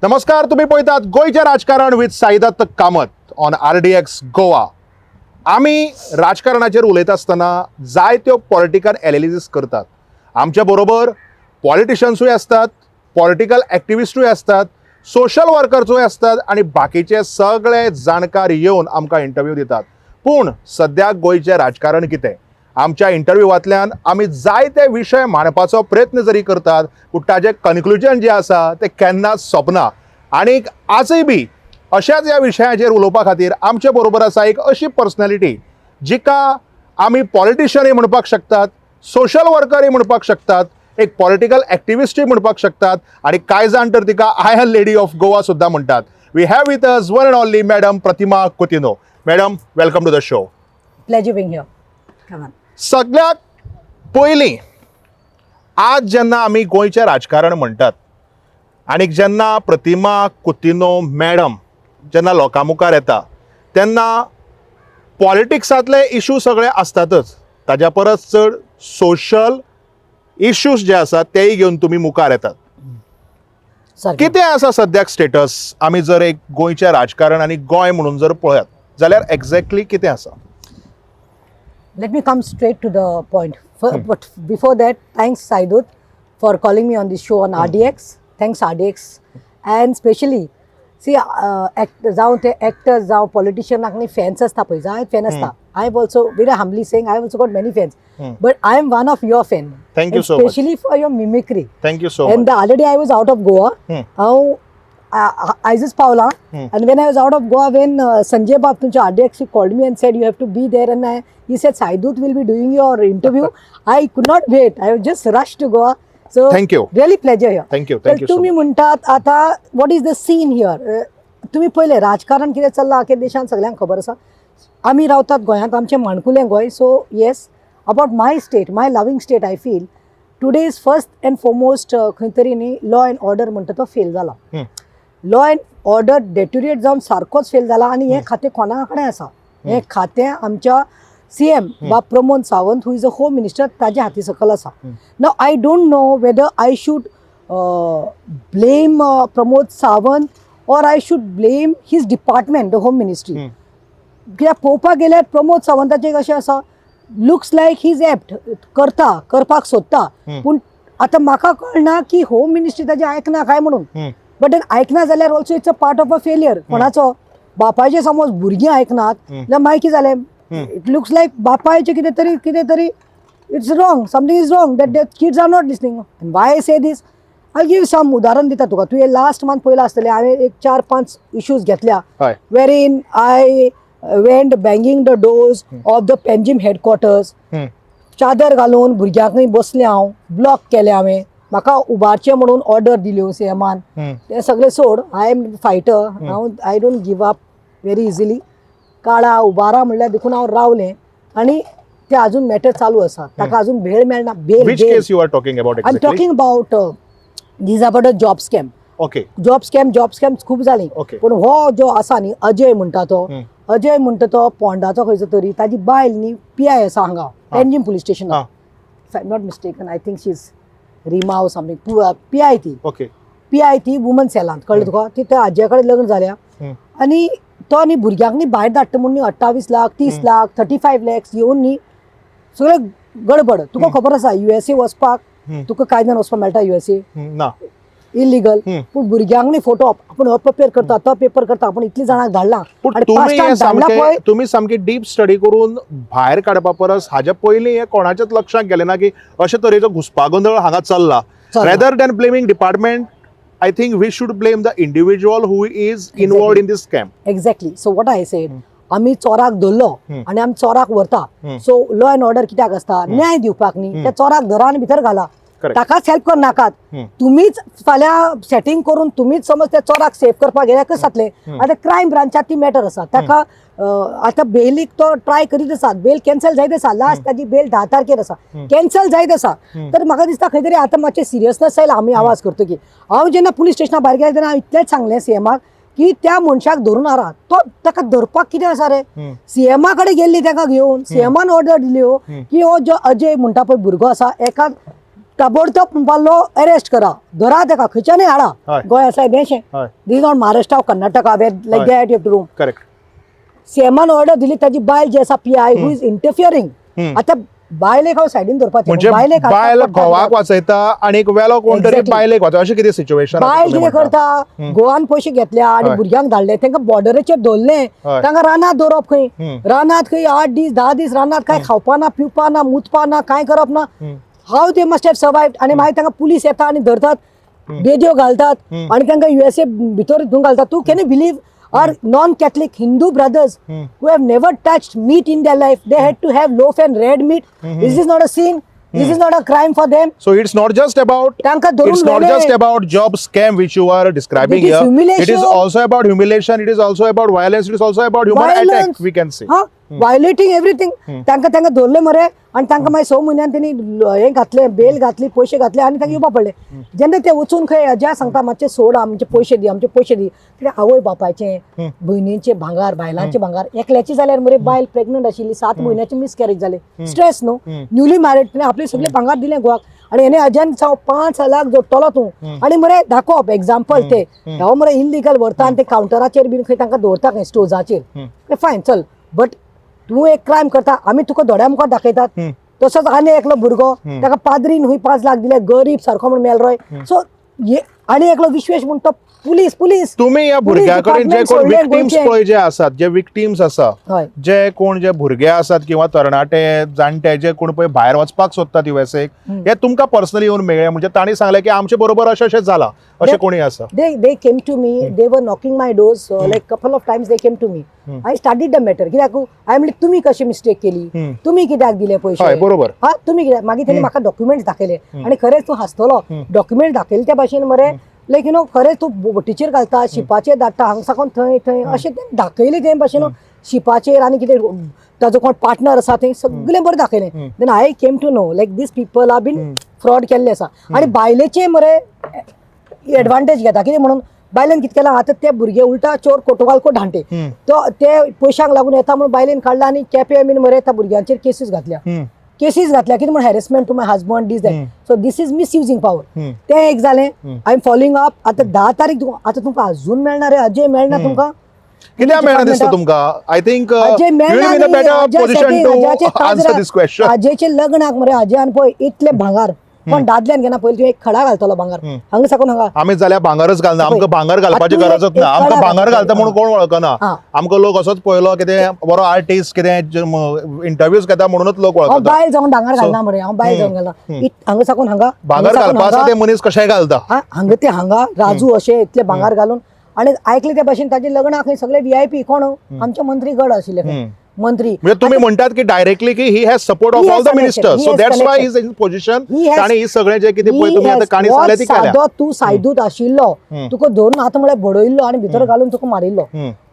नमस्कार, तुम्ही पळयतात गोंयचें राजकारण with Saidatt Kamat on RDX Goa. आमी राजकारणाचेर उलयता आसतना जायत्यो पॉलिटिकल एनालिसीस करतात. आमच्या बरोबर पॉलिटिशन्सूय आसतात, पॉलिटिकल एक्टिविस्टूय आसतात, सोशल वर्कर्सूय आसतात आनी बाकीचे सगळे जाणकार येवन आमकां इंटरव्यू दितात. पूण सद्याक गोंयचें राजकारण कितें, आमच्या इंटरव्यूवांतल्यान आमी जायते विशय मांडपाचो प्रयत्न जरी करतात, पूण ताजें कन्क्लुजन जें आसा तें केन्नाच सोंपना. आनीक आजय बी अशाच ह्या विशयाचेर उलोवपा खातीर आमचे बरोबर आसा एक अशी पर्सनॅलिटी जिका आमी पॉलिटिशियनय म्हणपाक शकतात, सोशल वर्करय म्हणपाक शकतात, एक पॉलिटिकल एक्टिविस्टूय म्हणपाक शकतात आनी कांय जाण तर तिका आयर्न लेडी ऑफ गोवा सुद्दां म्हणटात. We have with us one and only Madam Pratima Coutinho. Madam, welcome to the show. Pleasure being here. Come on. सगळ्यात पयलीं, आज जेन्ना आमी गोंयचें राजकारण म्हणटात आनी जेन्ना प्रतिमा कुतिनो मॅडम जेन्ना लोकां मुखार येता, तेन्ना पॉलिटिक्सांतले इशू सगळे आसतातच, ताज्या परस चड सोशल इश्यूज जे आसात तेय घेवन तुमी मुखार येतात. सारकें. कितें आसा सद्याक स्टेटस? आमी जर एक गोंयचें राजकारण आनी गोंय म्हणून जर पळयत जाल्यार एक्झॅक्टली कितें आसा? Let me come straight to the point. But before that, thanks, Saidutt, for calling me on this show on RDX. Thanks, RDX. And especially, see, जावं ते actors, जावं पॉलिटिशियनाक न्ही फॅन्स आसता पळय, जाय फॅन आसता. I have also, very humbly saying, I also got many fans, but I am one of your fan. Thank you so much. Specially for your mimicry. Thank you so and much. The other day I was out of Goa. हांव आयजच पावलां and when I was out of Goa, when Sanjay बाब तुमच्या RDX called me and said you have to be there and he said Saidutt will be doing your interview, I could not wait. I just rush to Goa. So Thank you. Really pleasure here. Thank you, thank you. तुम्ही म्हणटात आता what is the scene here? तुमी पळयलें राजकारण कितें चल्लां आख्या देशांत, सगळ्यांक खबर आसा. आमी रावतात गोंयांत, आमचें माणकुलें Goa. So yes, about my state, my loving state, I feel today is first and foremost खंय तरी न्ही लॉ अँड ऑर्डर म्हणटा तो फेल जाला. लॉ अँड ऑर्डर डेटुरिएट जावन सारकोच फेल जाला. आनी हें खातें कोणा कडेन आसा? हें खातें आमच्या सीएम बाब Pramod Sawant, who is a home minister, ताज्या हाती सकयल आसा. Now I don't know whether I should blame Pramod Sawant or I should blame his department, the home ministry. कित्याक पळोवपाक गेल्यार प्रमोद सावंताचें कशें आसा, looks like he is apt, करता, करपाक सोदता. पूण आतां म्हाका कळना की होम मिनिस्ट्री ताजें आयकना काय म्हणून. बट then आयकना जाल्यार also it's a part of a failure. कोणाचो बापायचें समज भुरगीं आयकनात जाल्यार मागीर कितें जालें? It looks like बापायचें कितें तरी, कितें तरी it's wrong, something is wrong that the kids are not listening. Why I say this, I give some उदाहरण दिता तुका. तुवें लास्ट मंथ पळयलां आसतलें, हांवें एक चार पांच इश्यूज घेतल्या wherein I went banging the doors of the Panjim headquarters. चादर घालून भुरग्यांकय बसलें हांव, ब्लॉक केलें हांवें, म्हाका उबारचें म्हणून ऑर्डर दिल्यो सीएमान. तें सगळें सोड, I am fighter. हांव I don't give up very easily. काळा उबारा म्हणल्यार देखून हांव रावलें आनी ते अजून मॅटर चालू आसा. ताका अजून भेळ मेळना, bell. Which case you are talking about I am exactly? Talking about this about a job scam. Job scam, job scam खूब जाली. पूण हो जो आसा न्ही अजय म्हणटा तो, अजय म्हणटा तो पोंडाचो खंयचो तरी. ताजी बायल न्ही पीआय आसा हांगा पेंजीम पुलीस स्टेशनार. If I am not mistaken, I think she is Rima or something, PI ती. पीआय ती वुमन सेलांत, कळ्ळें तुका? ती त्या आजये कडेन लग्न जाल्या आनी तो न्ही भुरग्यांक न्ही भायर धाडटा म्हणून न्ही 28 लाख, 30 लाख, 35 लॅक्स येवन न्ही सगळें गडबड. तुका खबर आसा युएसए वचपाक तुका कायद्यान वचपाक मेळटा युएसए? ना. इलिगल. पूण भुरग्यांक न्ही फोटो, आपूण हो पेपर करता, तो पेपर करता, आपूण इतली जाणांक धाडला पूण आनी तुमी पास्टान हे धाडला सामके पळय. तुमी सामकी डीप स्टडी करून भायर काडपा परस हाज्या पयलीं हे कोणाच्याच लक्षात गेलें ना की अशे तरेचो घुस्पागोंदळ हांगा चल्ला? चल्ला. Rather than blaming department, I think we should blame the individual who is involved in this scam. Exactly. So what I said, आमी चोराक धरलो आनी आमी चोराक व्हरता. सो लॉ अँड ऑर्डर कित्याक आसता? न्याय दिवपाक न्ही? त्या चोराक धरा आनी भितर घाला. ताकाच हेल्प करनाकात. तुमीच फाल्यां सेटींग करून तुमीच समज त्या चोराक सेफ करपाक गेल्यार कशें जातलें? आतां क्रायम ब्रांचात ती मॅटर आसा. ताका आतां बेलीक तो ट्राय करीत आसा, बेल कॅन्सल जायत आसा. लास्ट ताजी बेल 10 तारखेर आसा, कॅन्सल जायत आसा. तर म्हाका दिसता खंय तरी आतां मातशें सिरियसनेस आयला. आमी आवाज करतकीर, हांव जेन्ना पुलीस स्टेशना भायर गेलें तेन्ना हांव इतलेंच सांगलें सीएमाक की त्या मनशाक धरून हाडा. तो ताका धरपाक कितें आसा रे? सीएमा कडेन गेल्ली ताका घेवन, सीएमान ऑर्डर दिल्यो की हो जो अजय म्हणटा पळय भुरगो आसा एका ताबडतोब म्हणपालो अरेस्ट करा, धरा ताका, खंयच्यानूय हाडा. गोंय आसा येदेंशें. This not Maharashtra, Karnataka, where like that you have to roam. सीएमान order दिली, ताजी बायल जी आसा PI, who is interfering. आतां बायलेक हांव सायडीन धरपाचें. म्हणजे बायलेक बायल घोवाक वाचयता आनी एक वेलो कोण तरी बायलेक वाचयता, अशें कितें सिच्युएशन? बायल कितें करता, गोवान पयशे घेतल्या आनी भुरग्यांक धाडले, तांकां बॉर्डराचेर दवरले, तांकां रानांत दवरप खंय, रानांत खंय 8 दीस 10 दीस रानांत कांय खावपा ना, पिवपा ना, मुतपा ना, कांय करप ना. How they must have survived? आनी मागीर तांकां पुलीस येता आनी धरतात, बेदयो घालतात आनी तांकां युएसए भितर हितून घालतात. तूं can you believe, our non Catholic Hindu brothers who have never touched meat in their life, they had to have loaf and red meat? Is this not a sin? This is not a crime for them? So it's not just about तांकां धरून it's not व्हेले. Just about job scam which you are describing It is here. It is humiliation. Also about humiliation. It is also about violence. It is also about human attack. Violence. We can say. हा, व्हायलेटींग everything. तांकां धरले मरे आनी तांकां मागीर 6 म्हयन्यान तेणी हें घातलें, बेल घातली, पयशे घातले आनी तांकां येवपा पडलें. जेन्ना ते वचून खंय अजय सांगता, मातशें सोड, आमचे पयशे दी, आमचे पयशे दी, कित्याक आवय बापायचें, भयणीचें भांगार, बायलांचें भांगार, एकल्याची जाल्यार मरे बायल प्रेग्नंट आशिल्ली, 7 म्हयन्याची मिसकॅरेज जालें, स्ट्रेस न्हू, न्यूली मॅरिड, तिणें आपलें सगळें भांगार दिलें घोवाक आनी हेणे अजयान सांग 5 लाख जोडटलो तूं आनी मरे दाखोवप एग्जाम्पल ते हांव मरे इलिगल व्हरता आनी ते कावंटराचेर बीन खंय तांकां दवरता खंय स्टोर्जाचेर. फायन, चल, बट तूं एक क्रायम करता, आमी तुका दोळ्या मुखार दाखयतात. तसोच आनी एकलो भुरगो, ताका पाद्रीन हुंय 5 लाख दिले, गरीब सारको म्हूण मेलो रोय. सो हे आनी एकलो विश्वेश म्हूण तो पुलीस पुलीस तुम्ही ह्या पुलीस भुरग्या कडेन जे डिपार्टमेंट कोण सोडलें विक्टीम्स गोंयचें. पळय जे आसात, जे विक्टीम्स आसा, जे कोण जे भुरगे आसात किंवा तरणाटे, जाणटे, जे कोण पळय भायर वचपाक सोदतात युएसए, हे तुमकां पर्सनली येवन मेळ्ळे, म्हणजे तांणी सांगलें की आमचे बरोबर अशें अशें जालां, अशें कोणी आसा? They came to me. They were knocking my doors, like couple of times they came to me. I studied the matter. कित्याक हांवें म्हणलें, तुमी कशी मिस्टेक केली, तुमी कित्याक दिले पयशे? हय बरोबर हा, तुमी कित्याक? मागीर तेणी म्हाका डॉक्युमेंट्स दाखयले आनी खरेंच तूं हांसतलो, डॉक्युमेंट दाखयले त्या भाशेन मरे, लायक you know, खरेंच तूं बोटीचेर घालता, शिपाचेर धाडटा, हांगा साकून थंय थंय अशें तें दाखयलें. ते भाशेन शिपाचेर आनी कितें ताजो कोण पार्टनर आसा, थंय सगळें बरें दाखयलें. Then I came to know like these people are been fraud केल्ले आसा आनी बायलेचे मरे एडवांटेज घेता. कितें म्हणून बायलेन कितें केलां, आतां ते भुरगे उल्टा चोर कोटवाल को धांटे, तो ते पयशांक लागून येता म्हणून बायलेन काडला आनी केप्यां बीन मरे त्या भुरग्यांचेर केसीस घातल्या. केसीस घातल्या कितें म्हण harassment to my husband, this, that. So this is misusing power. तें एक जालें. I am following up. आतां 10 तारीख आतां तुमकां अजून मेळना रे अजय, मेळना तुमकां. कित्याक मेळना दिसता तुमकां? I think Ajay मेळना. In a better position to answer this question. अजयचे लग्नाक मरे अजयान पळय इतले भांगार, कोण दादल्यान घेना. पयलीं तूं एक खडा घालतलो भांगार हांगा साकून हांगा. आमी जाल्यार भांगरच घालना. आमकां भांगर घालपाची तूं एक- गरजच ना. एक आमकां कडा भांगर घालता. घालता म्हणून कोण वळखना. आमकां लोक असोच पळयलो, कितें बरो आर्टिस्ट, कितें इंटरव्यूज घेता म्हणूनच लोक हांव वळखता. बायल जावन भांगर घालना मरे, हांव बायल जावन घालना. हांगा साकून हांगा, भांगर हांगा साकून घालपा आसा हांगा. ते मनीस कशेंय घालता. हा, हांगा ते हांगा राजू अशे इतले भांगर घालून आनी आयकले त्या भाशेन ताजे लग्नाक खंय सगळे व्हीआयपी कोण, आमचे मंत्री गड आशिल्ले खंय. मंत्री. म्हणजे तुम्ही म्हणतात की डायरेक्टली की he has support of He all has the connection. Ministers, He so has that's why connection. Is in position. He has- ताणें ही सगळें जे कितें पळय तुम्ही आतां काणी सांगल्या ती केल्या. सादो तूं सायदूत आशिल्लो, तुका धरून आतां म्हळ्यार बडयल्लो आनी भितर घालून तुका मारिल्लो.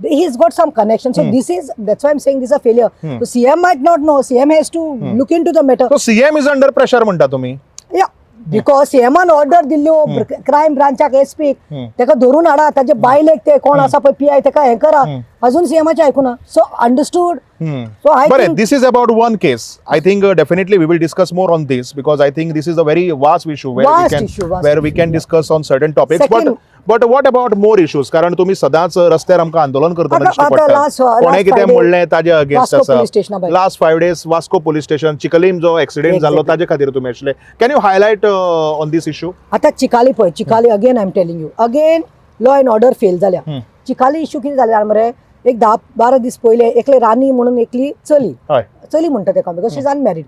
He is got some connection. So this is, that's why I'm saying this a failure. CM might not know. CM has to look into the matter. So CM is under pressure म्हणटा तुम्ही? या, because सीएमान order दिल्ल्यो crime ब्रांचाक, एसपीक, ताका धरून हाडा, ताजे बायलेक ते कोण आसा पळय पीआय, ताका हें करा. अजून सीएमाचें आयकुना. सो अंडरस्टूड, सो आय बरें, this is about one case. I think definitely we will discuss more on this because I think this is a very vast issue where we Vast can issue, vast where we issue, can discuss on certain topics. But but what about more issues? कारण तुम्ही सदांच रस्त्यार आमकां आंदोलन करतना दिश्टी आता पडटा. Last कोणें कितें Friday, म्हणलें ताजे अगेन्स्ट वास्को आसा. police station भायर. Last 5 days Vasco police station, Chicalim जो एक्सिडेंट जाल्लो ताजे खातीर तुमी आशिल्ले. Can you highlight on this issue? आता चिकाली पळय, Chicalim again I am telling you, again law and order fail जाल्या. चिकाली इश्यू कितें जालें जाणा मरे, एक 10-12 दीस पयले एकले रानी म्हणून एकली चली, चली म्हणटा तेका because she is unmarried,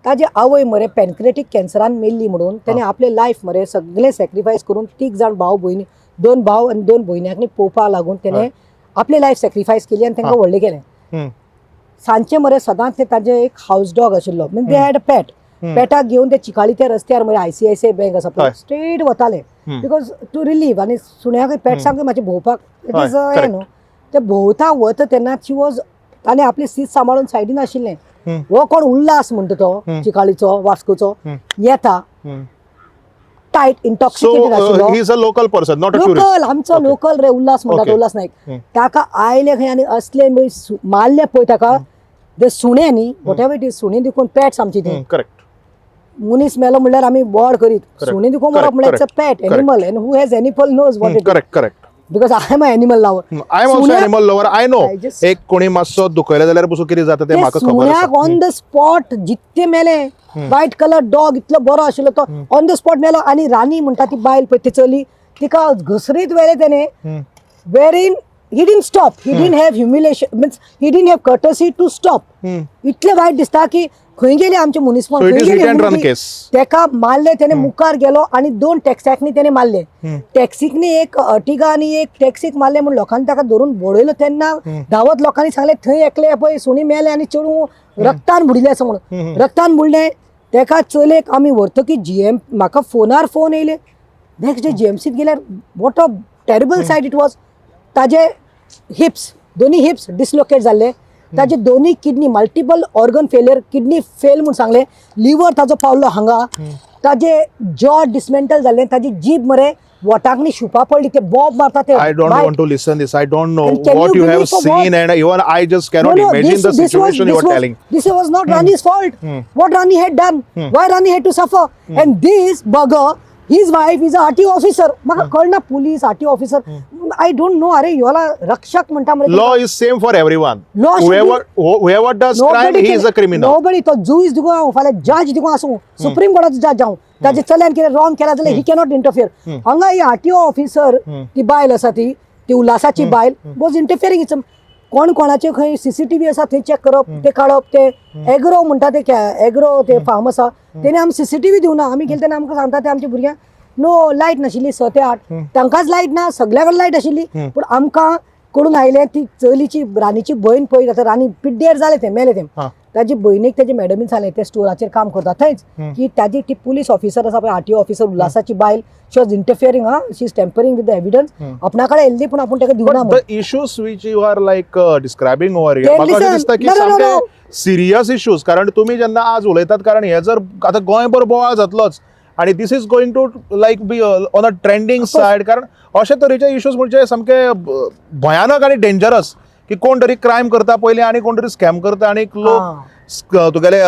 ताजी आवय मरे पेनक्रेटीक कॅन्सरान मेल्ली म्हणून तेणे आपले लायफ मरे सगळें सॅक्रिफायस करून तीग जाण भाव भयणी, दोन भाव आनी दोन भयण्यांक पळोवपाक लागून तेणे आपली लायफ सॅक्रिफायस केली आनी तांकां व्हडलें केलें. सांजचे मरे सदांच ते ताजे एक हावस डॉग आशिल्लो, mean they had a pet, पेटाक घेवन ते चिकाली त्या रस्त्यार मरे आयसीआयसीआय बँक आसा पळय, स्ट्रेट वताले because to relieve. आनी सुण्याक, पेट्सांकूय मातशें भोंवपाक it is हें न्हू. ते भोंवता वता तेन्ना शी वॉज, ताणें आपली सीट सांबाळून सायडीन आशिल्लें. हो कोण उल्हास म्हणटा तो चिकालीचो, वास्कोचो, येता टायट सो इंटॉक्सिकेटेड आशिल्लो. He is a local person, not a tourist? Local, आमचो लोकल रे उल्हास म्हणटा तो, उल्हास नाईक. ताका आयले खंय आनी असले पळय मारले पळय ताका ते सुणे न्ही, what ever it is, सुणे देखून पेट्स आमची ती. करेक्ट. मनीस मेलो म्हणल्यार आमी बोवाळ करीत. Correct. सुणें देखून मरप म्हणल्यार it's a pet animal, and who has animal knows what it, correct correct because I am a animal lover. I am also animal lover, I know. I just- एक कोणी मातसो दुखयले जाल्यार पसून कितें जाता तें म्हाका खबर सुण्याक आसा. ऑन the spot जित्ते मेले. व्हायट कलर डॉग इतलो बरो आशिल्लो, तो ऑन the spot मेलो. आनी रानी म्हणटा ती बायल पळय, ती चली, तिका घसरीत व्हेलें तेणें, wherein he didn't stop. He didn't have humiliation, means he didn't have courtesy to stop. इतलें वायट दिसता की खंय गेले आमचे मनीसपण? So it खंय is गेली hit and run humanity? case. तेका मारले तेणे, मुखार गेलो आनी दोन टॅक्स्याकनी तेणे मारले. टॅक्सीकनी एक अर्टिगा आनी एक टॅक्सीक मारले म्हूण लोकांनी ताका धरून बडयलो. तेन्ना धांवत लोकांनी सांगलें, थंय एकले पळय सुणी मेले आनी चेडूं रक्तान बुडिल्लें आसा म्हणून. रक्तान बुडलें तेका चलयेक आमी व्हरतकीच जीएम म्हाका फोनार फोन येयले. नेक्स्ट डे जीएमसीत गेल्यार what a terrible sight it was. ताजे हिप्स, दोनी हिप्स डिसलोकेट जाल्ले, ताजे दोनी kidney, multiple organ failure, kidney fail म्हूण सांगलें. लिवर ताजो पावलो हांगा. ताजे जॉ डिसमेंटल जाल्ले. ताजी जीब मरे वोटाकनी शुपा पडली, ते बॉब मारता ते I don't bite. want to listen this. I don't know And can what you you have believe for seen, what? and even I just cannot imagine the situation you this are was, telling. This was not Rani's fault. What Rani had done? Why Rani had to suffer? And this bugger, his wife is a RTO officer. म्हाका कळना, police, RTO officer, I don't know. अरे, ह्योला रक्षक म्हणटा मरे. Law is same for everyone. Law should Whoever does crime, he is a criminal. Nobody, तो जुईज दिको हांव फाल्यां जज दिको आसूं, सुप्रीम कोर्टाचो जज जावं, ताजे चल्यान कितें रॉंग केला जाल्यार ही कॅनॉट इंटरफियर. हांगा ही आरटीओ ऑफिसर, ती बायल आसा, ती ती उल्हासाची बायल वॉज इंटरफियरिंग. It's कोण कोणाचे खंय सीसीटीव्ही आसा थंय चॅक करप, ते काडप. ते एग्रो म्हणटा, ते एग्रो ते फार्म आसा, तेणे आमी सीसीटीव्ही दिवना. आमी गेले तेन्ना आमकां सांगता ते आमच्या भुरग्यांक, नो लायट नाशिल्ली 6 ते 8. तांकांच लायट ना, सगळ्या कडेन लायट आशिल्ली. पूण आमकां कडून आयलें, ती चलीची, रानीची भयण पळय आतां रानी पिड्डेर जालें, तें मेलें तें. ताजी भयणीक तेजे मॅडमीन सांगलें, ते स्टोराचेर काम करता थंयच, की ताजी ती पुलीस ऑफिसर आसा पळय, आरटीओ ऑफिसर, उल्हासाची बायल, she was interfering, हा, she is tampering with the evidence. आपणा कडेन येयल्ली पूण आपूण ताका दिवना But म्हणून. the issues which you are like describing over here, Then म्हाका अशें listen, दिसता की no, no, no, सामके no. Serious issues, कारण तुमी जेन्ना आज उलयतात, कारण हे जर आतां गोंयभर बोवाळ जातलोच आणि this is going to like be on a trending side, कारण अशे तरेचे इश्यूज म्हणजे सामके भयानक आणि डेंजरस की कोण तरी क्रायम करता पयलीं आनी कोण तरी स्कॅम करता आनी लोक तुगेले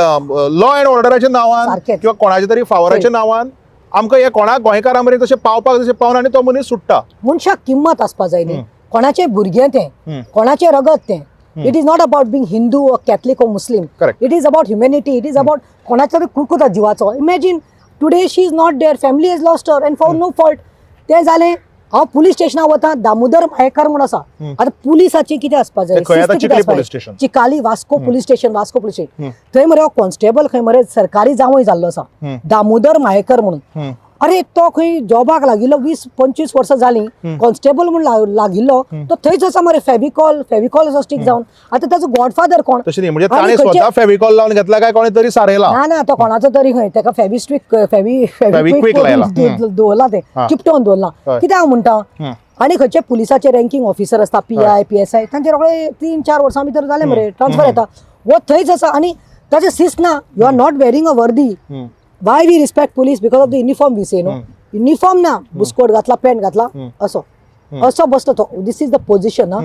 लॉ अँड ऑर्डराच्या नांवान सारकेंच. किंवा कोणाच्या तरी फावराच्या नांवान आमकां हे कोणा गोंयकारां मेरेन तशें पावपाक तशें पावना आनी तो मनीस सुट्टा. मनशाक किंमत आसपा जाय न्ही. कोणाचें भुरगें तें, कोणाचें रगत तें. It is not about being Hindu or Catholic or Muslim. Correct. It is about humanity. It is about कोणाचो तरी कुरकुता जिवाचो. Imagine today she is not there, family is lost her, and for no fault. तें जालें, हांव police स्टेशनार वता. दामोदर मयेकार म्हूण आसा. आतां पुलिसाची कितें आसपा जाय? ते खंय आतां? शिस्त कितें चिखली आसपा जाय? Police station. Chikhali, Vasco police station, Vasco police station. थंय मरे कॉन्स्टेबल खंय मरे सरकारी जावंय जाल्लो आसा, दामोदर मायेकर म्हणून. अरे, तो खंय जॉबाक लागिल्लो, 20-25 वर्सां जालीं कॉन्स्टेबल म्हूण लागिल्लो. तो थंयच आसा मरे, फेविकॉल फेविकॉल असो स्टीक जावन. आतां ताजो गॉडफादर कोण? तशें न्ही, म्हणजे आनी ताणें स्वता फेविकॉल लावन घेतला काय कोणी तरी सारयला? ना ना, तो कोणाचो तरी खंय ताका फेविस्टीक, फेवी Fevikwik लायला. दवरला, ते चिपटोवन दवरला. कित्याक हांव म्हणटा, आनी खंयचे पुलिसाचे रँकींग ऑफिसर आसता, पीआय, पीएसआय, तांचे रोखडे 3-4 वर्सां भितर जाले मरे ट्रान्सफर येता. हो थंयच आसा आनी ताचें शिस्त ना. You are not wearing a वर्दी. Why we respect police? Because of the uniform, we say, no uniform ना, बुस्कोट घातला, पॅन्ट घातला, असो असो बसतो तो. This is the position,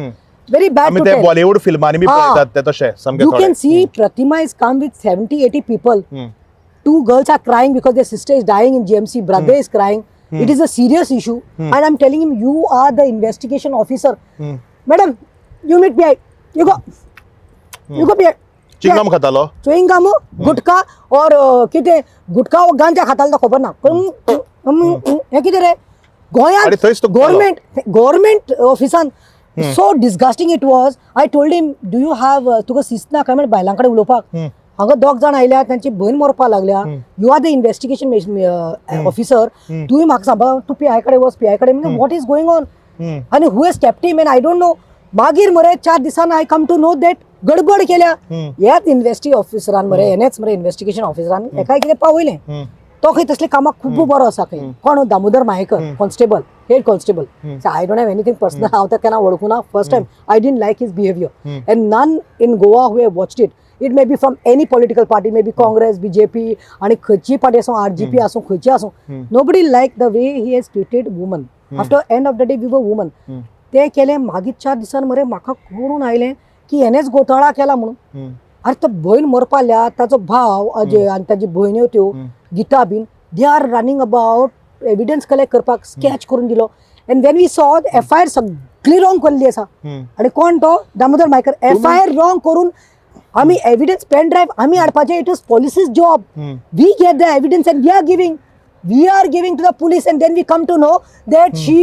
very bad. आमी ते बॉलिवूड फिल्मांनी बी पळयतात ते तशे सामके You थोडे. can see Pratima is come with 70, 80 people. Two girls are crying because their sister is dying in GMC. Brother is crying. It is a serious issue. And I'm telling him, you are the investigation officer. Madam, you meet PI. You go. You go PI. Chewing gum खातालो. Chewing gum, gutka और कितें गुटखा वो गांजा खातालो तो खबर ना. हें कितें रे? आनी गोंयांत थंयच तुका गव्हर्मेंट गव्हर्मेंट ऑफिसान. So disgusting it was. I told him, do you have, तुका शिस्त ना काय म्हण बायलां कडेन उलोवपाक? हांगा दोग जाण आयल्या, तांची भयण मरपाक लागल्या. You are the investigation officer. तुवें म्हाका सांगपा, तूं पीआय कडेन वच, पीआय कडेन. What is going on आनी who has kept him and I don't know. मागीर मरे 4 दिसान I come to know that गडबड केल्या ह्याच इन्वेस्टी ऑफिसरान मरे. हेणेच मरे इन्वेस्टिगेशन ऑफिसरान हेकाय कितें पावयलें. तो खंय तसले कामाक खूब बरो आसा खंय. कोण? Damodar Mayekar, constable, head constable. I don't have anything personal. हांव ताका केन्ना वळखूना. First time I didn't like his behaviour, and none in Goa who have watched it. It may be from any political party, may be Congress, BJP आनी खंयची party आसूं, RGP आसूं, खंयची आसूं, nobody like the way he has treated woman. After end of the day we were woman. ते केलें. मागीर 4 दिसान मरे म्हाका कळून आयलें की हेणेच घोटाळा केला म्हणून. अरे, तो भयण मरपा लागल्या, ताचो भाव अजय आनी ताजी भयण्यो त्यो. गीता बीन, they are running about evidence collect करपाक, स्कॅच करून दिलो. And when we saw, FIR सगळी रॉंग केल्ली आसा. आणि कोण तो दामोदर मायकर. एफआयआर रॉंग करून आमी एविडन्स पेन ड्रायव्ह आमी हाडपाचें. It is police's job. We get the evidence and we are giving to the police, and then we come to know that she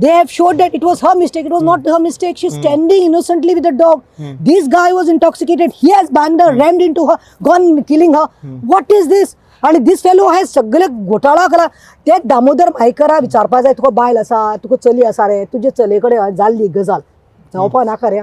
they have showed that it was her mistake. It was not her mistake. She's standing innocently with the dog. This guy was intoxicated. He has banged her, rammed into her, gone killing her. What is this? आणि this fellow has सगळे घोटाळा केला. ते दामोदर मायकरा विचारपा जाय, तुका बायल आसा, तुका चली आसा रे, तुजे चलये कडेन जाल्ली गजाल जावपा नाका रे,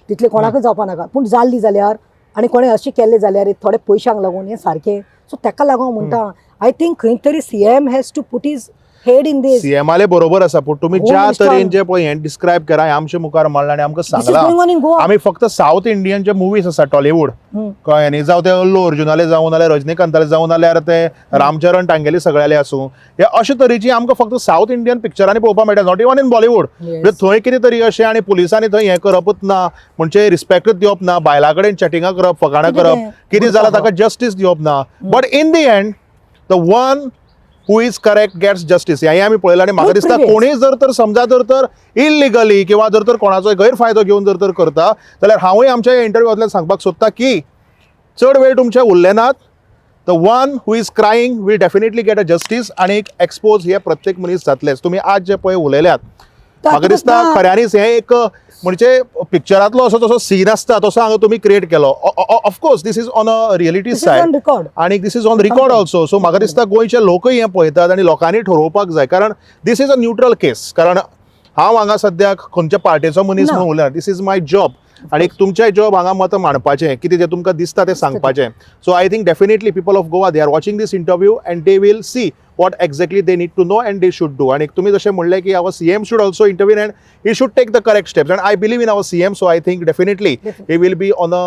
तितले कोणाकच जावपा नाका, पूण जाल्ली जाल्यार आनी कोणें अशें केल्लें जाल्यार थोडे पयशांक लागून हें सारकें. सो ताका लागून हांव म्हणटा, I think खंय तरी CM has to put his head in this. सीएमाले बरोबर आसा, पूण तुमी Home ज्या Minister. तरेन जे पळय हें डिस्क्रायब करा, हें आमच्या मुखार मांडलां आनी आमकां This is सांगलां. Going on in Goa. आमी फक्त सावथ इंडियन जे मुवीज आसा, टॉलिवूड, कळ्ळें न्ही, जावं ते अल्लू अर्जुनाले जावं, नाल्यार रजनीकांताले जावं, नाल्यार ते रामचरण तांगेले सगळ्याले आसूं, हे अशे तरेची आमकां फक्त सावथ इंडियन पिक्चरांनी पळोवपाक मेळटा, not even in Bollywood. म्हणजे थंय कितें तरी अशें आनी पुलिसांनी थंय हें करपूच ना, म्हणजे रिस्पेक्टूच दिवप ना, बायलां कडेन चॅटिंगां करप, फकाणां कितें करप, तें? कितें जालां ताका जस्टीस दिवप ना. But in the end, the one who is correct gets justice, हें आमी पळयलां. आनी म्हाका Truth दिसता prevails. कोणीय जर तर समजा जर तर इलिगली किंवा जर तर कोणाचो गैरफायदो घेवन जर तर करता जाल्यार, हांवूय आमच्या इंटरव्यूतल्यान सांगपाक सोदता की चड वेळ तुमचे उरले नात. The one who is crying will definitely get a justice आनी एक्सपोज हे प्रत्येक मनीस जातलेच. तुमी आज जे पळय उलयल्यात, म्हाका दिसता खऱ्यांनीच हें एक म्हणजे पिक्चरांतलो असो तसो सीन आसता तसो हांगा तुमी क्रिएट केलो. Of course, this is on a reality This is side on record. आणि this is on record also. So म्हाका दिसता गोंयचे लोकय हें पळयतात आनी लोकांनी ठरोवपाक जाय, कारण this is a neutral case. कारण हांव हांगा सद्याक खंयच्या पार्टेचो मनीस ना. म्हणून उलयना. This is my job आनी तुमचें जॉब हांगा मतां मांडपाचें, कितें जें तुमकां दिसता तें सांगपाचें. So I think definitely people of Goa, they are watching this interview and they will see what exactly they need to know and they should do. आणि तुम्ही जशें म्हणलें की our CM should also intervene and he should take the correct steps, and I believe in our CM, so I think definitely he will be on the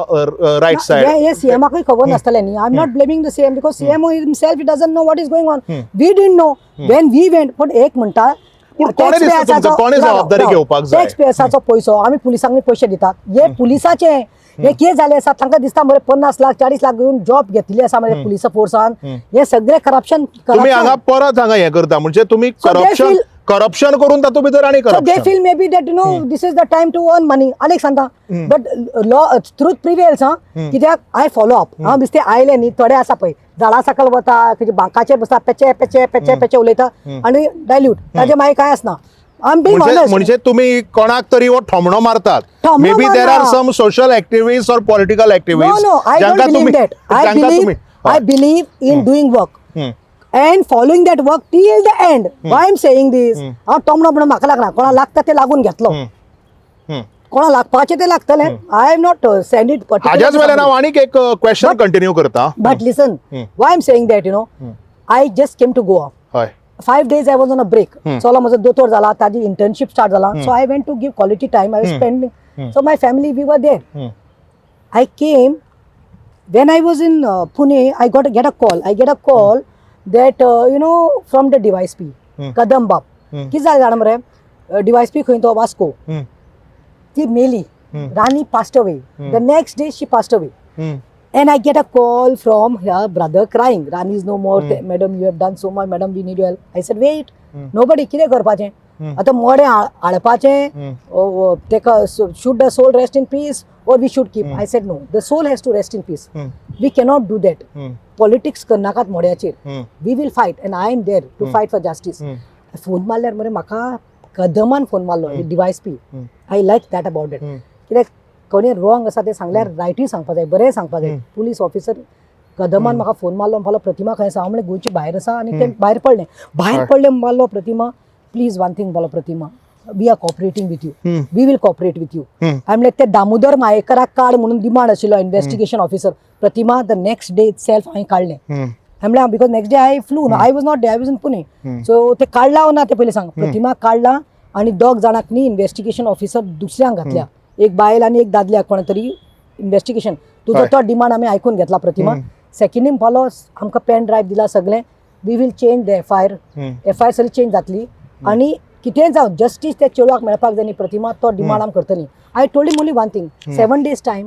right side. हे हे सीएमाकूय खबर नासतलें न्ही. I am not blaming the CM because CM himself, he doesn't know what is going on. We didn't know when we went. पण एक म्हणटा, पूण कोणें दिसता तुमकां, कोणें जबाबदारी घेवपाक जाय? टॅक्स पेयर्साचो पयसो आमी पुलिसांक पयशे दितात. हे पुलिसाचे हे कितें जालें आसा, तांकां दिसता मरे 50 लाख, 40 लाख घेवन जॉब घेतिल्ली आसा मरे पुलिसा फोर्सान. हे सगळे करप्शन. तुम्ही हांगा परत हांगा हें करता म्हणजे तुम्ही So they corruption feel- corruption करून तातूंत भितर आनी So they corruption. Feel maybe that this is the time to earn money. आनी सांगता, but law, truth prevails. हा, कित्याक I follow up. हांव बेश्टे आयले न्ही. थोडे आसा पळय, झाडा सकयल वता, खंयच्या बांकाचेर बसता, पेचे पेचे पेचे पेचे उलयता आनी डायल्यूट. ताजे मागीर कांय आसना. I am being म्हणजे ऑनेस्ट. म्हणजे तुम्ही कोणाक तरी हो ठोमणो मारतात. ठोंबणो Maybe there are मारना. Some social activist or political No, activist. No, I don't believe that. I believe in doing work and following that work till the end. Why I'm saying this? हांव टोमणो म्हणून म्हाका लागना. कोणा लागता ते लागून घेतलो, कोणा लागपाचें ते लागतलें. I am not send it. हाज्याच वेल्यान हांव आनीक एक क्वेश्चन कंटिन्यू करता. But listen, why I'm saying that, I just came to Goa. 5 days I was on a break. चलो, म्हजो दोतोर जाला, ताजी इंटर्नशीप स्टार्ट जाला, so I went to give quality time. I was spending, so my family, we were there. I came. When I was in Pune, I got get a call. I get a call that from the DYSP, Kadam बाब. कितें जालें जाणा मरे, DYSP खंय तो वास्को. ती मेली. राणी passed away. The next day she passed away. And I get a call from her brother crying, "Rani is no more. Madam, you have done so much. Madam, we need your help." I said, "Wait." Nobody. कितें करपाचें आतां? मडें हाडपाचें तेका, should the soul rest in peace or we should keep? I said, "No, the soul has to rest in peace. We cannot do that. Politics करनाकात मड्याचेर. We will fight and I am there to fight for justice." Phone मारल्यार मरे म्हाका कदमान phone मारलो, DYSP. I like that about it, कित्याक कोणी wrong आसा तें सांगल्यार रायटूय सांगपा जाय, बरें सांगपा जाय. पुलीस ऑफिसर कदमान म्हाका फोन मारलो, म्हणपालो, "प्रतिमा खंय आसा?" हांव म्हणलें, गोंयचे भायर आसा. आनी ते भायर पडलें, भायर पडलें. मारलो, "प्रतिमा, प्लीज वन थिंग," म्हणलो, "प्रतिमा, we are cooperating with you. We will cooperate with you." हांवें म्हणलें, ते दामोदर मायेकराक काड म्हणून डिमांड आशिल्लो इन्वेस्टिगेशन ऑफिसर. प्रतिमा, the next day itself हांवें काडलें. हांवें म्हणलें, because next day I flew, I was not, I was in Pune. So ते काडला ना ते पयलीं सांग प्रतिमा. काडला आनी दोग जाणांक न्ही इन्वेस्टिगेशन ऑफिसर दुसऱ्यांक घातल्या, एक बायल आनी एक दादल्याक कोणा तरी इन्वेस्टिगेशन. तुजो तो डिमांड आमी आयकून घेतला प्रतिमा. सेकंडी म्हणपालो, आमकां पेन ड्रायव्ह दिला सगळें, we will change the FIR. FIR सगळी चेंज जातली आनी कितेंय जावं, जस्टीस त्या चेडवाक मेळपाक जाय न्ही प्रतिमा, तो डिमांड आमी करतली. I told him only one thing, 7 days time,